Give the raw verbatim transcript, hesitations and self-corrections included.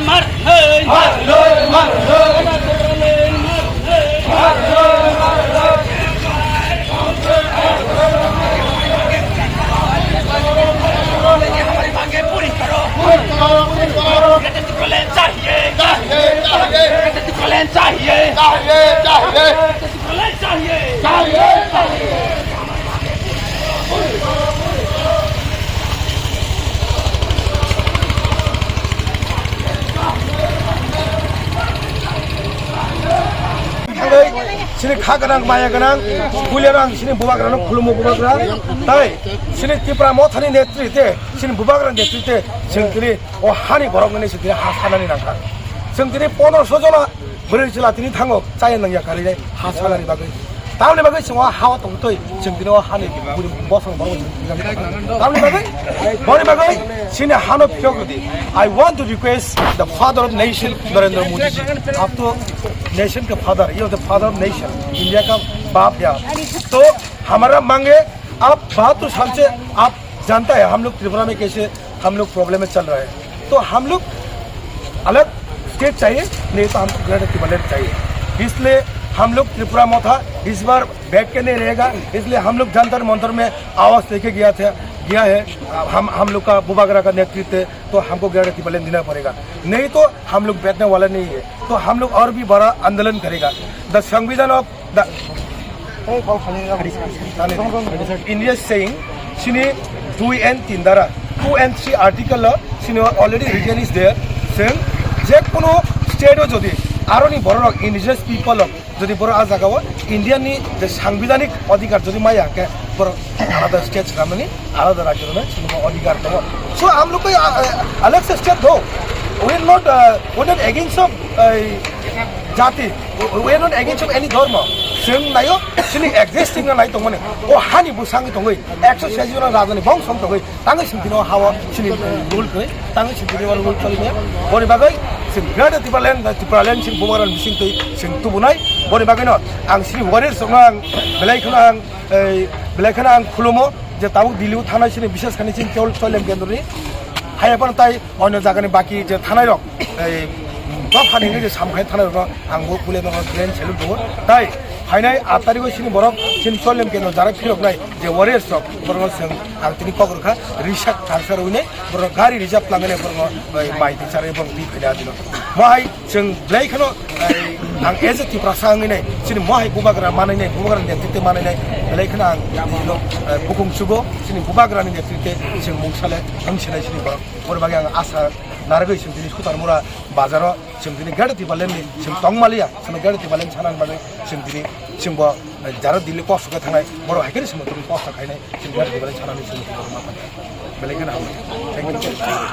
Marnai! Marnai! Marnai! Marnai! Greater Tipraland chahiye! Chahiye! Chahiye! Greater Tipraland chahiye! Chahiye! Chahiye! Greater Tipraland chahiye! Chahiye! Chahiye! Thangwi chini kha gwnang, maya gwnang, puilano ang chini bubagrano khulumo, bubagra. Tai chini Tipra Mothani netrite, chini bubagra netrite, chwng tini o hani borok nini chwng tini ha sanani nangkha. Chwng tini pondroso jona bwrwi chwla tini thango chaya nangya karwi ha sanani bagwi. Tamni bagwi chwng o ha-o tongtwi chwng tini o hani bwrwi bosong borok chwng tini. Tamni bagwi, boni bagwi chini hano phiyok rwdi. I want to request the father of nation, Narendra Modi ji, aap to nation ka father, ye to father of nation, India ka baap hai. To hamara mange aap bahatur saal se aap janta hai, hum log Tripura mein kaise हम लोग प्रॉब्लम में चल रहा है, तो हम लोग अलग स्टेट चाहिए, नहीं तो हमको ग्रेटर तिब्बत लैंड चाहिए। इसलिए हम लोग त्रिपुरा मोथा इस बार बैठ के नहीं रहेगा, इसलिए हम लोग जंतर मंतर में आवाज लेके गया था, गया है। हम हम लोग का बुबागरा का नेतृत्व है, तो हमको ग्रेटर तिब्बत लैंड देना पड़ेगा, नहीं तो हम लोग बैठने वाला नहीं है। तो हम लोग और भी बड़ा आंदोलन करेगा। The संविधान of the India saying, chini dui and tin dara, two and three article lo chini already written is there. Chwng je kono state o jodi aroni borok indigenous people rok jodi borok a jaga o India ni je sangbidhanik adhikar jodi maya hwnkhe borok alada state swnamani, alada rajyo rwna chini bo adhikar tongo. So hum log koi, uh, uh, alag se state do. We are not, uh, we are not against of, uh, jati. We are not against of any dharma. Chwng naio, chini existing na nai tongmani. O hani bwsangwi tongwi, ekso sejona rajani bongsong tongwi, tangwi chwng tini o ha-o chini rule kwrwi, tangwi chwng tini o rule choli maya. Boni bagwi chwng Greater Tipraland, Tipraland chini bubagrani bisingtwi chwng tubunai. Boni bagwino ang chini warriors rokno ang belai kheno ang, ei, belai kheno ang khulumo je tabuk Delhi o thanai chini bishes khani chini chol-, Choilem Kendroni. Haiya phano tai onyo jagani baki je thanai rok, ei, dophani hwnwi je samkhai thanai rokno ang bo pule no grand salute tongo. Tai phainai aat tarikh o chini borok chini Choilem Kendro jara phiroknai je warriors rok, borokno chwng ang tini kok rwkha, risa tharsa rwinai borok gari reserve langwi nai borokno, ei, mai twi charwi borok twi phainai adino. Mohai chwng belai kheno, ei, ang as a Tiprasa wngwi nai chini mohai bubagra manwi nai, bubagra netrite manwi nai, belai kheno ang tini no, ei, bukung chugo chini bubagrani netrite chwng mung sale wng sinai chini borok. Boni bagwi ang asa narwgwi chwng tini Sutarmura bazaro chwng tini Greater Tipraland ni chwng tongmaliya, chwng Greater Tipraland sanani bagwi chwng tini chwng bo, eh, jara Delhi kosto khe thangnai borok hai khe chwng tini kosto khainai chwng Greater Tipraland sanani chwng tini borok ma phainai. Belai kheno hambai. Thank you.